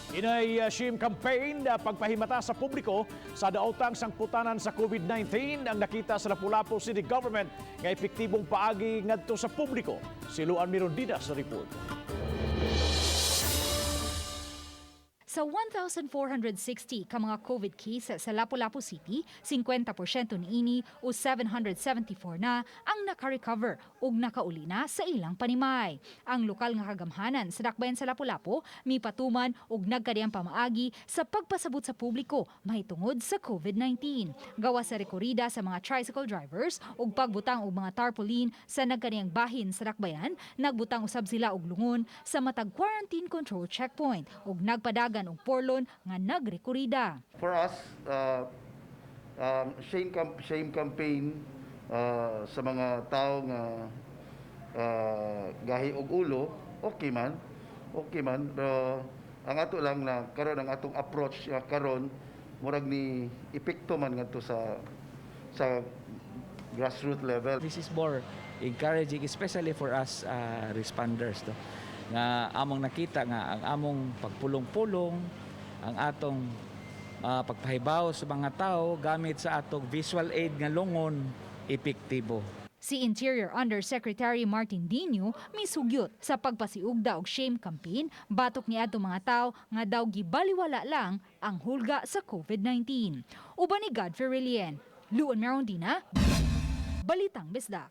Inay shame campaign na pagpahimata sa publiko sa daotang sangputanan sa COVID-19 ang nakita sa Lapu-Lapu City Government nga epektibong paagi ngadto sa publiko. Si Luan Mirondina sa report. Sa 1,460 ka mga COVID cases sa Lapu-Lapu City, 50% niini o 774 na ang naka-recover ug nakauli na sa ilang panimay. Ang lokal nga kagamhanan sa dakbayan sa Lapu-Lapu mipatuman og nagkadiyang pamaagi sa pagpasabot sa publiko mahitungod sa COVID-19. Gawas sa rekorida sa mga tricycle drivers ug pagbutang og mga tarpaulin sa nagkadiyang bahin sa dakbayan, nagbutang usab sila og lungon sa matag quarantine control checkpoint ug nagpadagan og porlon nga nagrekorida. For us, shame campaign sa mga tao nga gahi og ulo, okay man. Okay man. Pero ang ato lang na karon, ang atong approach karon, murag ni epekto man ngadto sa grassroots level. This is more encouraging, especially for us responders, no? Nga among nakita nga ang among pagpulong-pulong, ang atong pagpahibaw sa mga tao gamit sa atong visual aid nga lungon, epektibo. Si Interior Undersecretary Martin Dino misugyot sa pagpasiugda og shame campaign batok ni adto mga tao nga daw gibaliwala lang ang hulga sa COVID-19. Uban ni Godfrey Relien, Luan Merondina, Balitang Bisdak.